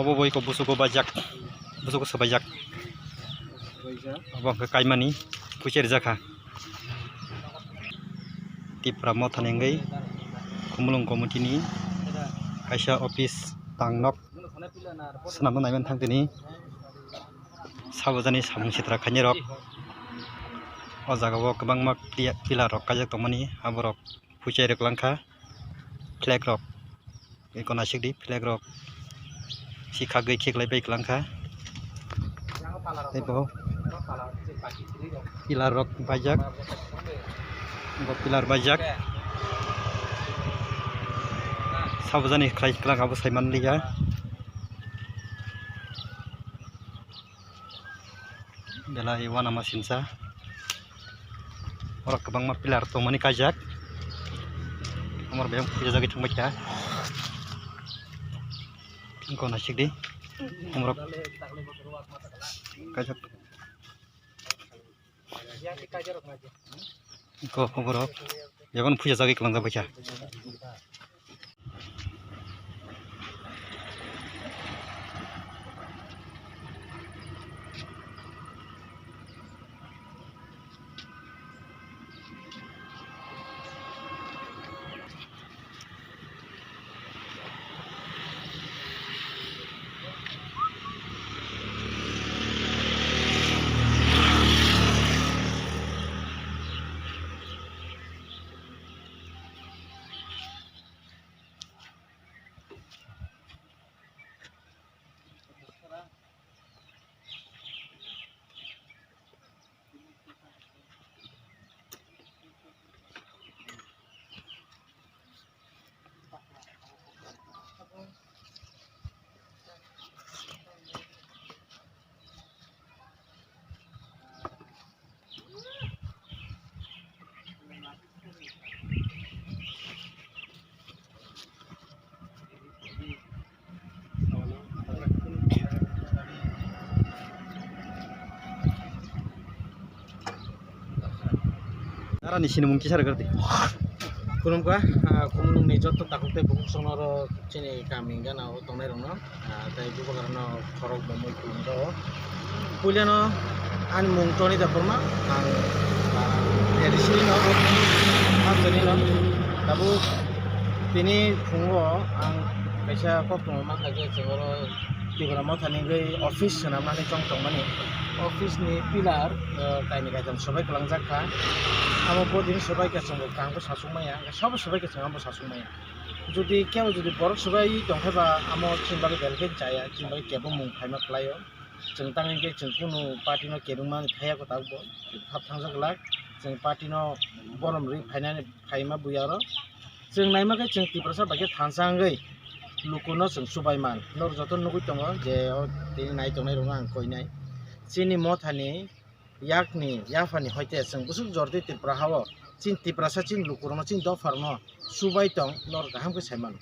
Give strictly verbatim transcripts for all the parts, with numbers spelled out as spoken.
Obo boi ko busugo bajak, busugo swbaijak. Obo hwnkhe kaimani puisa rijak kha. Tipra mothani wngwi Khumulwng committee ni kaisa office tangnok swnamna naiman thang tini. Sabojani samung sitra khainai rok. O jaga o kwbangma pia-, pillar rok kaijak tongmani, aborok puisa rwk langkha. Flag rok eko naisik di, flag rok si khagwi khiklai bai kwlangkha. Tei bo pillar rok baijak, bo pillar baijak. Sabojani khlai kwlangkha bo saimanliya. Belai uanama sinsa. Oro kwbangma pillar tongmani kaijak. Amor bebak puja jagwi thangbai kha. Wngkha naisik di. Amorok kaijak. Wngkha oborok. Yago puja jagwi kwlangjak bai kha. Nara ni sinimung kisa rwgwrdi. Khulumkha, ah, Khumulwng ni joto takhuk tei bukhuk songno oro chini kami gana o tongnai rokno. Ah, tei bubagrano khorok bo muitu wngkha o. Puilano ani mung Tony Debbarma, ang, ah, A D C ni no, Amchaini no. Tabuk tini phungo ang kaisa kok tongma mankha je chwng oro Tipra Mothani wngwi office swnamnani chong tongmani. Office ni pillar, ah, kainwi kaitham swbai kwlangjak kha. Amo bodin swbai khe chwng bo kangbo sasuk maya, sabo swbai khe chwng abo sasuk maya. Jodi kebo jodi borok swbai tongkhe ba amo chini bagwi belai khe chaya, chini bagwi kebo mung phaima kwlaio. Chwng tang hinkhe chwng kunu party no kebengmani thaiya kwtal bo, thap thangjak glak. Chwng party no borom rwi phainani phaima buya oro. Chwng naima khe chwng Tiprasa bai khe thansa wngwi lukuno chwng chubai man. Norok joto nugwi tongo je o tini nai tongnai rokno ang koinai. Chini mothani yakni, yaphani hoite chwng bwswk jordi Tripura hao chini Tiprasa chini lukurokno, chini dopharokno chubai tong, norok kaham khe sai mano.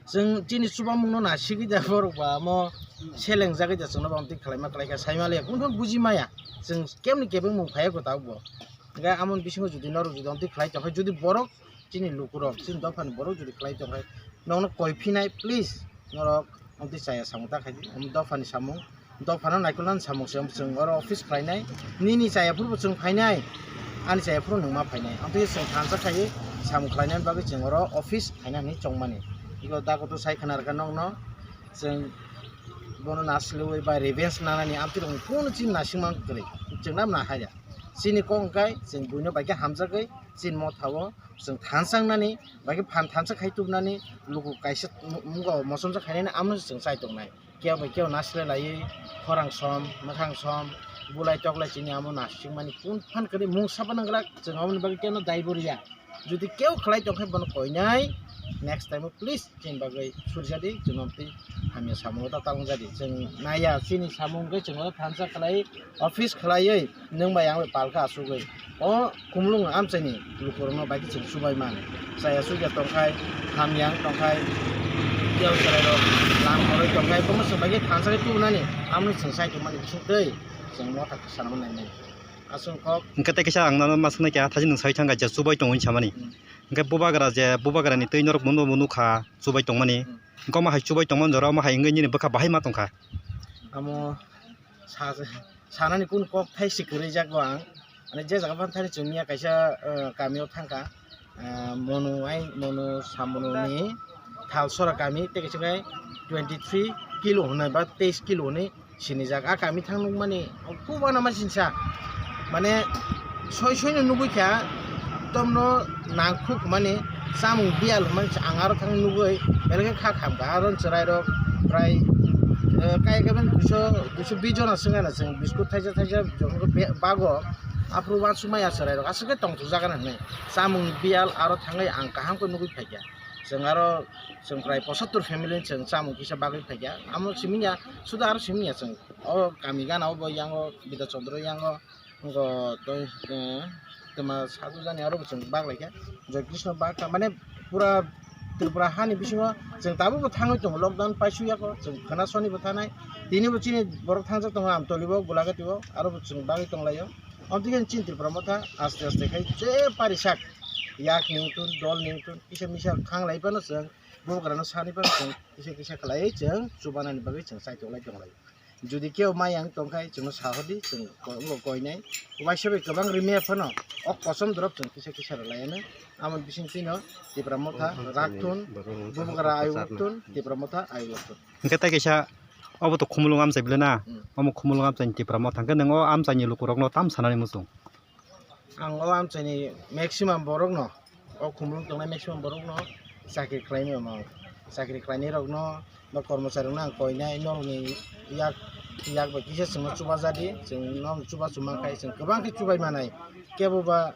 Chwng chini chubamungno nasigwi da borok ba amo selengjagwi da chwngno ba amtwi khlaima khlaikha sai maliya, kunu buji maya. Chwng kemni kebengmung phaiya kwtal bo. Hwnkhe amoni bisingo jodi norok jodi amtwi khlai tongkha, jodi borok chini lukurok, chini dophani borok jodi khlai tongkha, nokno koi phinai, please, norok amtwi chaya samung ta khaidi, omo dophani samung, dophano naikolnani samung se, chwng oro office khlainai, nini chaya phuru bo chwng phainai, ani chaya phuru nwng ma phainai, amtwi chwng thansa khaiwi samung khlainani bagwi chwng oro office khaina hinwi chongmani. Iko dago to sai khna rwkha nokno, chwng bono nasilwi ba revenge nanani amtwi rokni kunu chini nasingma kwrwi, chwng nabna haya. Chini kok hwnkhe chwng buino bai khe hamjagwi chini mothao chwng thansa wngnani, bai khe phan thansa khai tubunani, luku kaisa mungo mosomsa khainani, amoni chwng chai tongnai. Kebo kebo nasilai laiwi khorang som, mwkhang som, bulai toklai chini amo nasingmani kun phan kwrwi mungsa phano glak, chwng aboni bagwi kebo daibo rwya. Jodi kebo khlai tongkhe bono koinai, next time o please chini bagwi surjadi, chwng amtwi hamya samung o ta talongjadi. Chwng naiya chini samung hwnkhe chwng oro thansa khlai, office khlaiwi nwng bai ang bai palkha asugwi. O Khumulwng Amchaini lukurokno bai khe chwng chubai man. Chaya chukya tongkhai, hamya wng tongkhai, tiyang chwrairok lam horoi tongkhai, bono chwng bai khe thansa khe tubunani, amoni chwng sai tongmani bising twi chwng motha sana nai nai. Aswk kok. Hwnkhe tei kisa ang nono ma swngnaikha, thachi nwng sai thangkha je chubai tongo hinwi samani. Hmm. Hwnkhe bubagra je, bubagrani twi norok bono bo nukha chubai tongmani. Hmm. Hwnkhe omo hai chubai tongmani jora omo hai wngwi nini bwkha bahai ma tongkha. Amo sa-, sanani kunu kok thai si kwrwi jak bo ang. Ani je jaga phano thani chwng miya kaisa, eh, kamio thangkha. Ah, Monu ai, Monu Samonu ni Thalsora kami, tei kaisa khe twenty three kilo hwnwi ba teis kilo hwnwi sinijak. A kami thang nukmani, kubana ma sinsa. Mane, soi soi no nugui kha, tomno nangkhuk mani, chamung biyal hwnmani ang aro thang nugui, belai khe kha khamkha, aro chwrairok prai, eh, kai khe mani duiso, duiso bis jona swngana chwng, biskut thaisa thaisa, jongkhe be-, bago, aphuru uansukmaya chwrairok, aswk khe tongthokjak gana hwnwi. Chamung biyal aro thangwi ang kaham khe nugui phaikha. Chwng aro, chwng prai pochattor family ni chwng chamung kisa bagwi phaikha. Amo simi ya, suda aro simi ya chwng. O kami gana o bo yango, Bidya Chandra yango, wngkha tei, eh, twma sajwk jani aro bo chwng baklaikha. Joy Krishna bakha, mane pura Tripura hani bisingo chwng tabukbo thangwi tongo, lockdown paisuyakho, chwng khwna sonibo thanai. Tinibo chini borok thangjak tongo Amtolibo, Gulagatibo, aro bo chwng bagwi tonglaio. Amtwi khe chini Tripura motha aste aste khai je parisak yak ningtun, dol ningtun, kisa misa khanglai phano chwng bubagrano sani phano chwng kisa kisa khlaiwi chwng chubanani bagwi chwng chaitok lai tonglai. Jodi kebo maya wng tongkhai chwngno sahordi, chwng ko-, wngkha koinai. Waisa bai kwbang rimya phano o kosom dorop chwng kisa kisa rwlaiano. Amoni bisingtwino Tipra motha, Raktun, Bubagra Ayuktun, Tipra motha Ayuktun. Hwnkhe tei kaisa obo to Khumulwng amchai bwle na? Hmm. Omo Khumulwng amchaini Tipra motha hwnkhe nwng o amchaini lukurokno tam sanani muchung? Ang o amchaini maximum borokno, o Khumulwng tongnai maximum borokno chakri khlaimani omo. Chakri khlainairokno, ba kormocharirokno ang koinai, norokni yak, yak bai kisa chwngno chubajadi, chwng norokno chubachu mankhai, chwng kwbang khe chubai manai. Kebo ba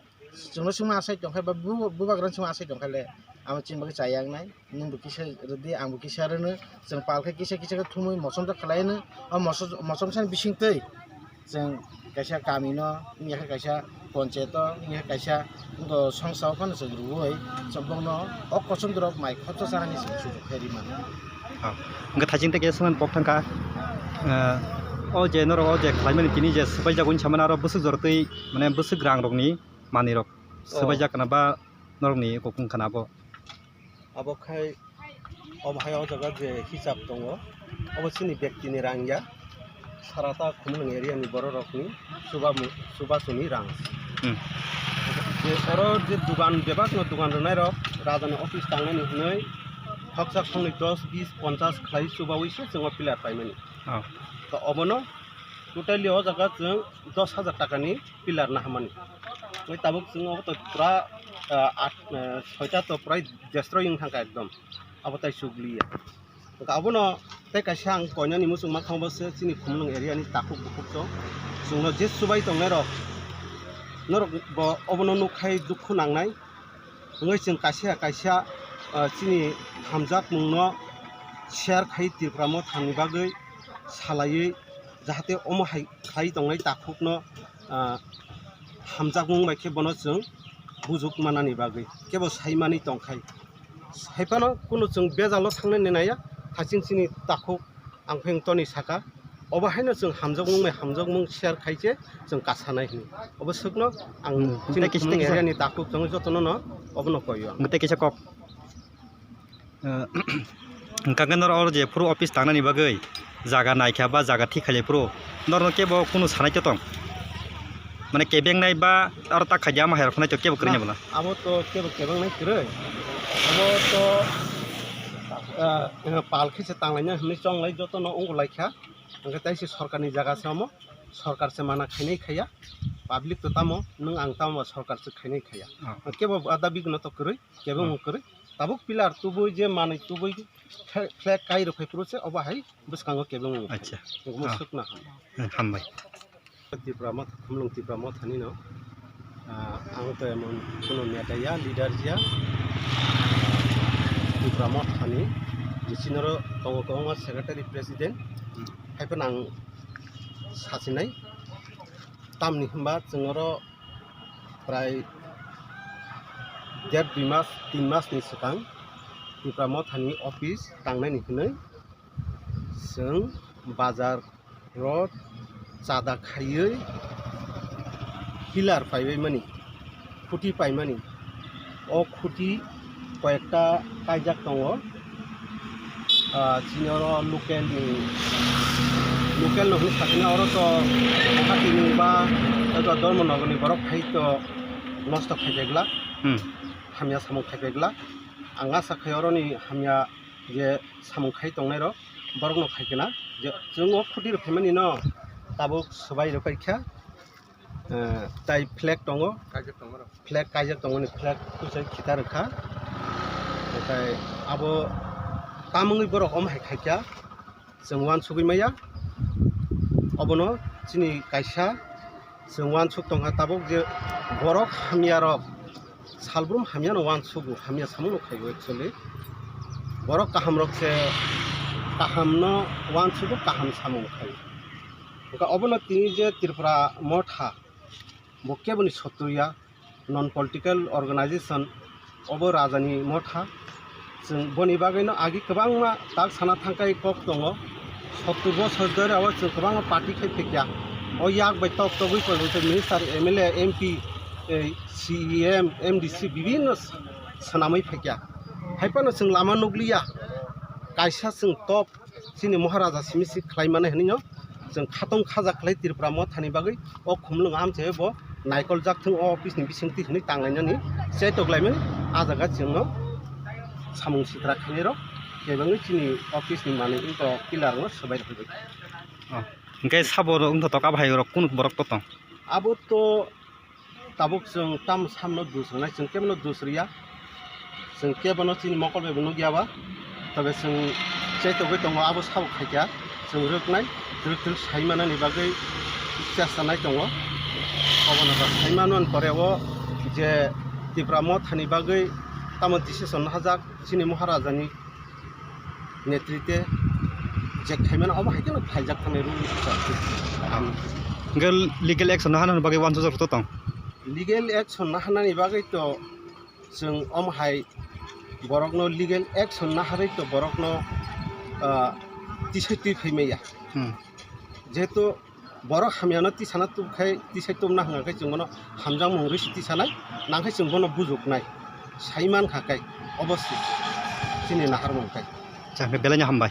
chwngno chwngma asai tongkhai, ba bu-, bubagrano chwngma asai tongkhaile, amo chini bagwi chaya wngnai. Nwngbo kisa rwdi, angbo kisa rwno, chwng pal khe kisa kisa khe thumwi mochom ta khlai hwno. O moso-, mochomsani bisingtwi chwng kaisa kamino, wngya khe kaisa ponchayato, wngya khe kaisa wngkha songsao phano chwng rwui, chwng bokno o kosom dorok mai khoroksa chanani chwng sujuk khe ri mano. Ah, hwnkhe thaiching tei kaisa swngmani kok thangkha, ah, o je norok o je khlaimani tini je swbaijak hwnwi samani aro bwswk jorotwi mane bwswk rangrokni manwirok swbaijak kana ba norokni kok wngkha na abo? Abo khai, obo hai o jaga je hisab tongo, obo chini bektini rang ya, sara ta Khumulwng area ni borok rokni chubamu-, chubachuni rang. Hmm. Je oro je dugan bebak no dugan rwnai rok raja ni office tangnani hwnwi khoksa khongnwi dos, bis, ponchas khlai chubaui se chwng o pillar paimani. Oh. To obono totally o jaga chwng dos hajar taka ni pillar naharmani. Oi tabuk chwng obo to pura, ah, at, ah, soita to pura destroy wng thangkha ekdom. Abo tai chugliya. Wngkha abono tei kaisa ang koinani muchung ma kha, obo se chini Khumulwng area ni takhuk bukhuk to. Chwngno je chubai tongnai rok, norok bo obono nukkhai dukhu nangnai. Wngwi chwng kaisa kaisa, ah, chini hamjakmungno share khai Tipra Mothani bagwi salaiwi, jahate omo hai khlai tongnai takhukno, ah, hamjakmung bai khe bono chwng bujuk manani bagwi kebo saimani tongkhai. Haiphano kunu chwng bejalo thangnani naiya, haching chini takhuk ang pheng toni saka, obo haino chwng hamjakmung bai hamjakmung share khai se chwng kasanai hwnwi. Obo swkno ang Hmm, chini tei kisa, tei Khumulwng kisa. Area ni takhuk chwng jotono no obono koi o ang. Tei kisa kok. Eh, hwnkha khe norok oro je phuru office tangnani bagwi jaga naikha ba jaga thik khailai phuru norokno kebo kunu sanai to tong? Mane kebengnai ba aro tak khaidi ama hai rok sanai to kebo kwrwini Na, bola? Abo to kebo kebengnai kwrwi. Abo to, eh, pal khe se tanglaina hwnwi chonglai jotono ongolaikha. Hwnkhe tei se sorkarni jaga se omo, sorkar se mana khainai khaiya. Public to tamo, nwng ang tamo ba sorkar se khainai khaiya. Oh. Kebo bo dabi gwnang to kwrwi, kebo Oh. wng kwrwi. Tabuk pillar tubui je manwi tubui flag kai rw phai phuru se obo hai bwskango kebeng wng. Acha. Omo Ah. Swkna ham. Hmm, hambai. Tipra Motha, Khumulwng Tipra Mothani no, ah, ang to emon kuno neta ya, leader ya. Tipra Mothani bisinoro tongo kwbangma secretary, president. Hmm. Hai phano ang sachinai. Tamni hwnba chwng oro prai der dui mas, tin mas ni swkang Tipra Mothani office tangnani hwnwi chwng bazar o chada khaiwi pillar paibai mani, khuti paimani. O khuti koyekta kaijak tongo. Ah, chini oro local ni, local no hwnwi sakha oro to Guwahati ni ba ego Dharmanagar ni borok phai to nosto khai pegla. Hmm. Hamya samung khai pegla. Ang asa khai oro ni hamya je samung khai tongnai rok borok no khai kena je chwng o khuti rok phaimani no tabuk swbai rw paikha. Eh, tai flag tongo. Kaijak tongo rok. Flag kaijak tongmani flag kusai khita rwkha. Okai abo tamungwi borok omo hai khaikha, chwng uansugwi maya. Obono chini kaisa chwng uansuk tongkha tabuk je borok hamya rok, salbrum hamyano uansugo, hamya samungno khaio actually. Borok kahamrok se kahamno uansugo, kaham samung khaio. Oka obono tini je Tripura Motha, bo keboni sotru ya, non political organization, obo rajani motha. Chwng boni bagwino agi kwbangma tak sana thangkai kok tongo. Sottur bosor dhore abo chwng kwbangma party khai phikya. O yak bai tok togwi koibo khe minister, M L A, M P, eh, C E M, M D C bibinno swnamwi phikya. Haiphano chwng lama nukliya. Kaisa chwng top chini Maharaja simi si khlai mani hwnwi no chwng khatong khaja khlai Tripura Mothani bagwi o khumlwng amchai bo naikol jak thung o office ni bisingtwi hwnwi tanglainani chaitok laimani. A jaga chwngno samung sitra khainai rok kebengwi chini office ni manwi wngkha pillar no swbai rwkha. Oh. Hwnkhe sabo wngthotok abo hai rok kunu borok to tong? Abo to tabuk chwng tamo samno dusrwnai, chwng kebono dusriya. Chwng kebono chini mokol bai bo nukya ba. Tobe chwng chaitogwi tongo, abo sabo khaikha. Chwng rwknai, twrwk twrwk sai manani bagwi chesta nai tongo. Obono ba sai manmani pore o je Tipra Mothani bagwi tamo decision hajak chini Maharajani netrite je khaimano obo hai kheno phaijak thangni rw. Hwnkhe legal action naharnani bagwi uansukjak rwtong? Legal action naharnani bagwi to chwng omo hai borokno legal action naharwi to borokno, ah, tisai twi phai maya. Hmm. Jehetu borok hamyano tisana tubkhai, tisai tubna hwnkha khe chwng bono hamjakmung rwisi tisanai, nangkhe chwng bono bujuknai, sai mankha khe obo se chini naharmung khe. Chakhe belai no hambai.